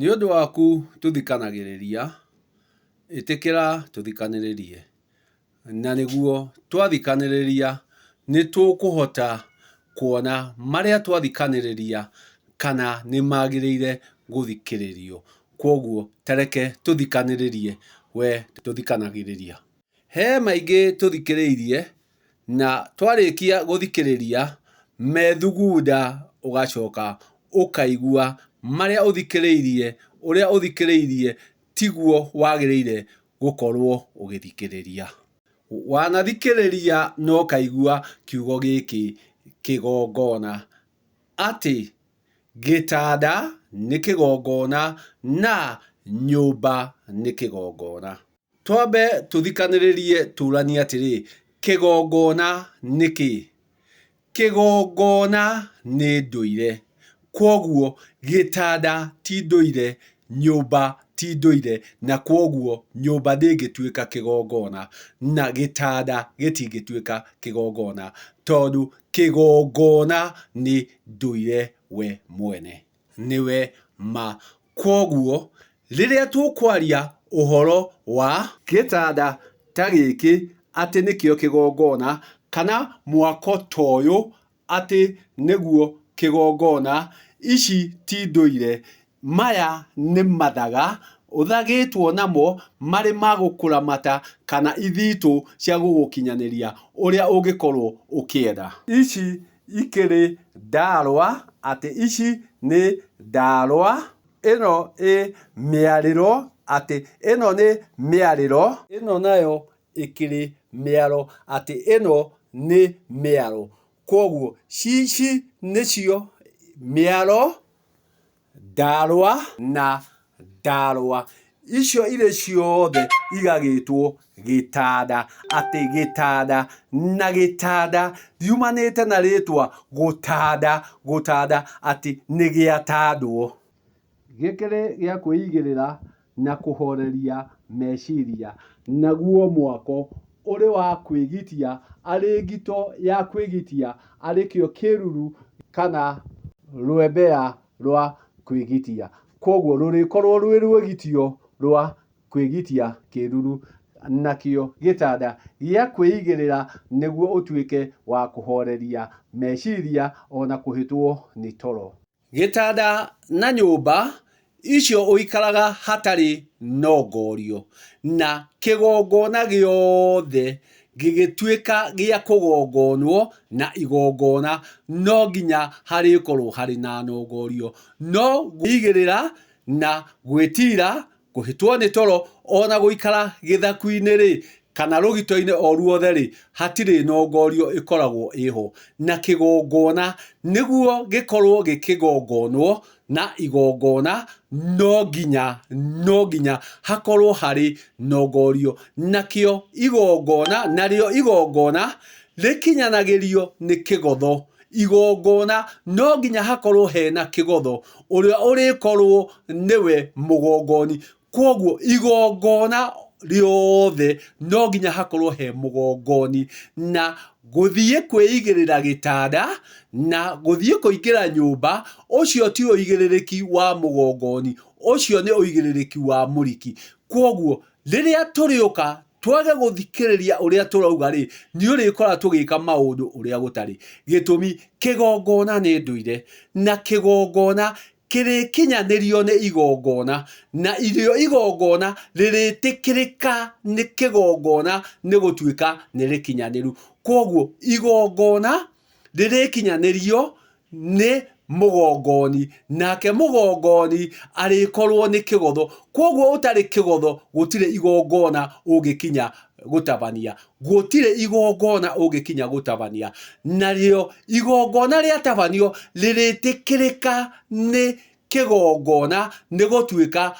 Nĩ ũndũ waku tũthikanagĩrĩria, ĩtĩkĩra tũthikanĩrĩrie. Na nĩguo twathikanĩrĩria nĩ tũkũhota kuona marĩa twathikanĩrĩria kana nĩ magĩrĩire gũthikĩrĩrio. Kwoguo ta reke tũthikanĩrĩrie we tũthikanagĩrĩria. He maingĩ tũthikĩrĩirie na twarĩkia gũthikĩrĩria methugunda ũgacoka ũkaigua marĩa ũthikĩrĩirie, ũrĩa ũthikĩrĩirie tiguo wagĩrĩire gũkorwo ũgĩthikĩrĩria. Wanathikĩrĩria na ũkaigua kiugo gĩkĩ kĩgongona, atĩ gĩtanda nĩ kĩgongona na nyũmba nĩ kĩgongona. Twambe tũthikanĩrĩrie tũranie atĩrĩ, kĩgongona nĩ kĩĩ? Kĩgongona nĩ ndũire, kwoguo gĩtanda ti ndũire, nyũmba ti ndũire, na kwoguo nyũmba ndĩngĩtuĩka kĩgongona na gĩtanda gĩtingĩtuĩka kĩgongona, tondũ kĩgongona nĩ ndũire we mwene. Nĩwe ma. Kwoguo, rĩrĩa tũkwaria ũhoro wa. Gĩtanda ta gĩkĩ atĩ nĩkĩo kĩgongona, kana mwako ta ũyũ atĩ nĩguo kĩgongona, ici ti ndũire. Maya nĩ mathaga ũthagĩtwo namo marĩ ma gũkũramata kana ithitũ cia gũgũkinyanĩria ũrĩa ũngĩkorwo ũkĩenda. Ici ikĩrĩ ndarwa, atĩ ici nĩ ndarwa. Ĩno ĩ mĩarĩro, atĩ ĩno nĩ mĩarĩro. Ĩno nayo ĩkĩrĩ mĩaro, atĩ ĩno nĩ mĩaro. Kwoguo ici nĩcio mĩaro. Ndarwa na ndarwa. Icio irĩ ciothe igagĩtwo gĩtanda, atĩ gĩtanda na gĩtanda riumanĩte na rĩtwa gũtanda, gũtanda atĩ nĩ gĩatandwo. Gĩkĩrĩ gĩa kwĩigĩrĩra na kũhoreria meciria, naguo mwako ũrĩ wa kwĩgitia arĩ ngito ya kwĩgitia arĩ kĩo kĩruru kana rwembea rwa kwĩgitia. Kwoguo rũrĩkorwo rwĩ rwĩgitio rwa kwĩgitia kĩruru, nakĩo gĩtanda gĩa kwĩigĩrĩra nĩguo ũtuĩke wa kũhoreria meciria ona kũhĩtwo nĩ toro. Gĩtanda na nyũmba icio ũikaraga hatarĩ nongorio, na kĩgongona gĩothe gĩgĩtuĩka gĩa kũgongonwo na igongona, no nginya harĩkorwo harĩ na nongorio. No kwĩigĩrĩra na gwĩtira Kũhĩtwo nĩ toro o na gũikara gĩthaku-inĩ-rĩ, kana rũgito-inĩ o ruothe-rĩ, hatirĩ nongorio ĩkoragwo ĩho. Na kĩgongona, nĩguo gĩkorwo gĩkĩgongonwo na igongona, no nginya, no nginya hakorwo harĩ nongorio. Nakĩo igongona, narĩo igongona rĩkinyanagĩrio nĩ kĩgotho. Igongona no nginya hakorwo hena kĩgotho, ũrĩa ũrĩkorwo nĩwe mũgongoni. Kwoguo igongona rĩothe no nginya hakorwo he mũgongoni. Na gũthiĩ kwĩigĩrĩra gĩtanda na gũthiĩ kũingĩra nyũmba, ũcio ti ũigĩrĩrĩki wa mũgongoni, ũcio nĩ ũigĩrĩrĩki wa mũriki. Kwoguo rĩrĩa tũrĩũka twage gũthikĩrĩria ũrĩa tũrauga rĩ, nĩ ũrĩkora tũgĩka maũndũ ũrĩa gũtarĩ. Gĩtũmi, kĩgongona nĩ ndũire, na kĩgongona kĩrĩkinyanĩrio nĩ igongona, na irĩo igongona rĩrĩtĩkĩrĩka nĩ kĩgongona nĩ gũtuĩka nĩ rĩkinyanĩru. Kwoguo igongona rĩrĩkinyanĩrio nĩ mũgongoni, nake mũgongoni arĩkorwo nĩ kĩgotho. Kwoguo ũtarĩ kĩgotho gũtirĩ igongona ũngĩkinya gũtabania, gũtirĩ igongona ũngĩkinya gũtabania. Narĩo igongona rĩatabanio rĩrĩtĩkĩrĩka nĩ kĩgongona nĩ gũtuĩka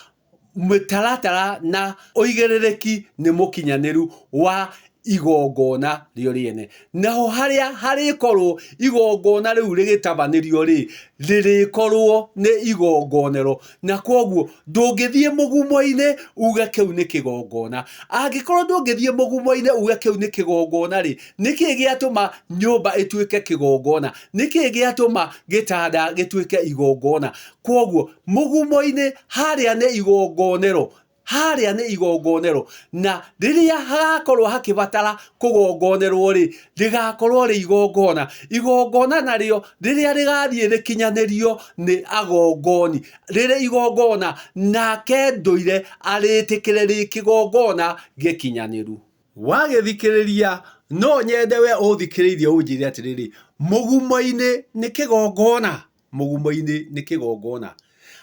mĩtaratara na ũigĩrĩrĩki nĩ mũkinyanĩru wa Igongona rĩo rĩene. Naho harĩa harĩkorwo igongona rĩu rĩgĩtabanĩrio rĩ, rĩrĩkorwo nĩ igongonero. Na kwoguo ndũngĩthiĩ mũgumo-inĩ uge kĩu nĩ kĩgongona. Angĩkorwo ndũngĩthiĩ mũgumo-inĩ uge kĩu nĩ kĩgongona rĩ, nĩkĩ gĩatũma nyũmba ĩtuĩke kĩgongona? Nĩkĩ gĩatũma gĩtanda gĩtuĩke igongona? Kwoguo mũgumo-inĩ harĩa nĩ igongonero Harĩa nĩ igongonero, na rĩrĩa hagakorwo hakĩbatara kũgongonerwo-rĩ, rĩgakorwo rĩ igongona. Igongona narĩo rĩrĩa rĩgathiĩ rĩkinyanĩrio nĩ agongoni, rĩrĩ igongona, nake ndũire arĩtĩkĩre rĩ kĩgongona gĩkinyanĩru. Wagĩthikĩrĩria, no nyende we ũthikĩrĩirie ũnjĩre atĩrĩrĩ, mũgumo-inĩ nĩ kĩgongona? Mũgumo-inĩ nĩ kĩgongona.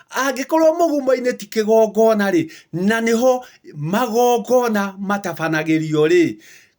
Angĩkorwo mũgumo-inĩ ti kĩgongona-rĩ, na nĩho magongona matabanagĩrio-rĩ,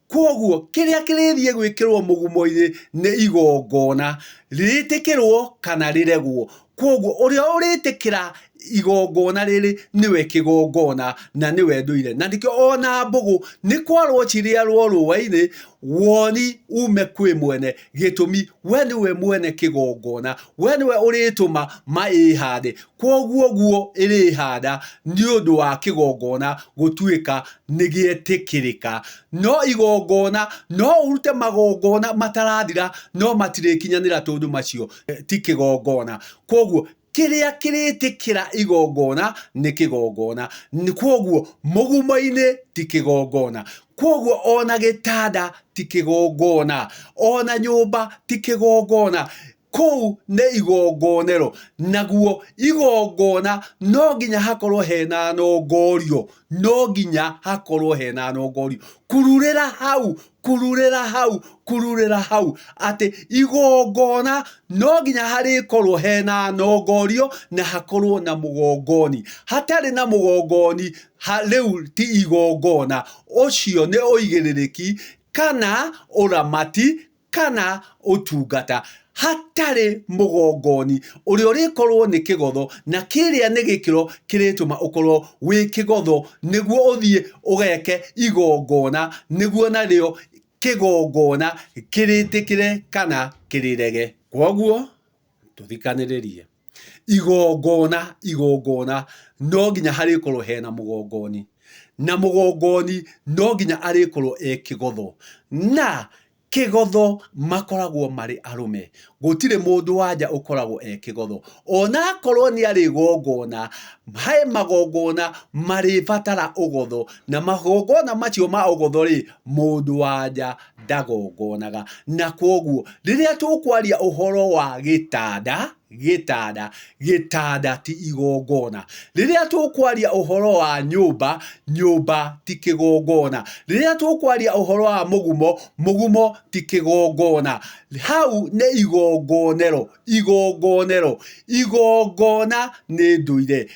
kwoguo kĩrĩa kĩrĩthiĩ gwĩkĩrwo mũgumo-inĩ nĩ igongona, rĩtĩkĩrwo kana rĩregwo. Kwoguo ũrĩa ũrĩtĩkĩra igongona rĩrĩ nĩwe kĩgongona na nĩwe ndũire. Na nĩkĩo ona mbũgũ nĩ kwarwo cirĩarwo rũa-inĩ, woni ume kwĩ mwene. Gĩtũmi we nĩwe mwene kĩgongona, we nĩwe ũrĩtũma ma ĩhande. Kwoguo guo ĩrĩhanda nĩ ũndũ wa kĩgongona gũtuĩka nĩ gĩetĩkĩrĩka. No igongona, no ũrute magongona matarathira no matirĩkinyanĩra tondũ macio ti kĩgongona. Kwoguo Kĩrĩa kĩrĩtĩkĩra igongona nĩ kĩgongona. Kwoguo mũgumo-inĩ ti kĩgongona. Kwoguo ona gĩtanda ti kĩgongona. Ona nyũmba ti kĩgongona. Kũu nĩ igongonero. Naguo igongona no nginya hakorwo hena nongorio. No nginya hakorwo hena nongorio. Kururĩra hau kururĩra hau kururĩra hau atĩ igongona no nginya harĩkorwo hena nongorio na hakorwo na mũgongoni hatarĩ na mũgongoni ha, rĩu ti igongona ũcio nĩ ũigĩrĩrĩki kana ũramati kana ũtungata hatarĩ mũgongoni ũrĩa ũrĩkorwo nĩ kĩgotho na kĩrĩa nĩ gĩkĩro kĩrĩtũma ũkorwo wĩ kĩgotho nĩguo ũthiĩ ũgeke igongona nĩguo narĩo kĩgongona kĩrĩtĩkĩre kana kĩrĩrege. Kwoguo tũthikanĩrĩrie igongona igongona no nginya harĩkorwo hena mũgongoni na mũgongoni no nginya arĩkorwo e kĩgotho na Kĩgotho makoragwo marĩ arũme. Gũtirĩ mũndũ wa nja ũkoragwo e kĩgotho. Ona akorwo nĩ arĩgongona, he magongona marĩbatara ũgotho, na magongona macio ma ũgotho rĩ, mũndũ wa nja ndagongonaga. Na kwoguo rĩrĩa tũkwaria ũhoro wa gĩtanda, gĩtanda, gĩtanda ti igongona. Rĩrĩa tũkwaria ũhoro wa nyũmba, nyũmba ti kĩgongona. Rĩrĩa tũkwaria ũhoro wa mũgumo, mũgumo ti kĩgongona. Hau nĩ igongonero, igongonero, igongona nĩ ndũire.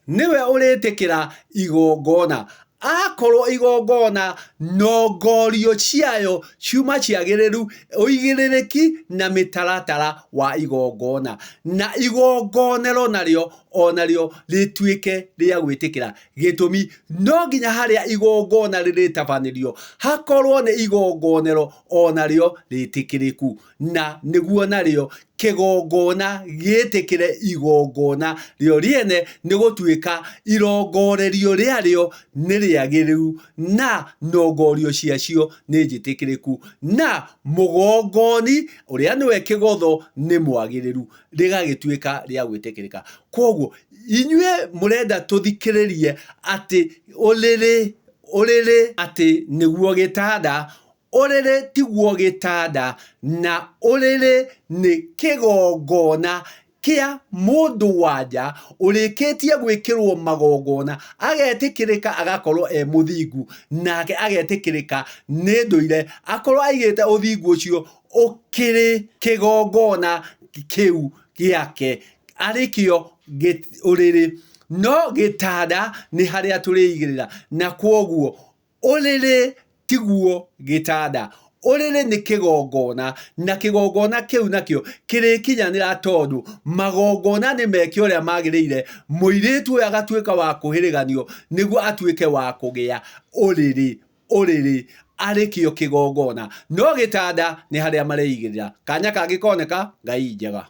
Nĩwe ũrĩtĩkĩra igongona. Akorwo igongona nongorio ciayo ciuma ciagĩrĩru, ũigĩrĩrĩki na mĩtaratara wa igongona. Na igongonero narĩo onarĩo rĩtuĩke rĩa gwĩtĩkĩra. Gĩtũmi, no nginya harĩa igongona rĩrĩtabanĩrio hakorwo nĩ igongonero onarĩo rĩtĩkĩrĩku. Na nĩguo narĩo kĩgongona gĩtĩkĩre igongona rĩo rĩene nĩ gũtuĩka irongorerio rĩarĩo nĩ rĩagĩrĩru na nongorio ciacio nĩ njĩtĩkĩrĩku na mũgongoni ũrĩa nĩwe kĩgotho nĩ mwagĩrĩru rĩgagĩtuĩka rĩa gwĩtĩkĩrĩka. Kwoguo inyuĩ mũrenda tũthikĩrĩrie atĩ ũrĩrĩ ũrĩrĩ atĩ nĩguo gĩtanda Ũrĩrĩ tiguo gĩtanda, na ũrĩrĩ nĩ kĩgongona kĩa mũndũ-wa-nja ũrĩkĩtie gwĩkĩrwo magongona, agetĩkĩrĩka agakorwo e mũthingu, nake agetĩkĩrĩka nĩ ndũire, akorwo aigĩte ũthingu ũcio ũkĩrĩ kĩgongona kĩu gĩake, arĩ kĩo ũrĩrĩ. No gĩtanda nĩ harĩa tũrĩigĩrĩra, na kwoguo Ũrĩrĩ tiguo gĩtanda. Ũrĩrĩ nĩ kĩgongona, na kĩgongona kĩu nakĩo kĩrĩkinyanĩra tondũ magongona nĩ meke ũrĩa magĩrĩire, mũirĩtu ũyũ agatuĩka wa kũhĩrĩganio nĩguo atuĩke wa kũgĩa ũrĩrĩ. Ũrĩrĩ. arĩ kĩo kĩgongona, no gĩtanda nĩ harĩa mareigĩrĩra. Kanya kangĩkoneka, Ngai njega.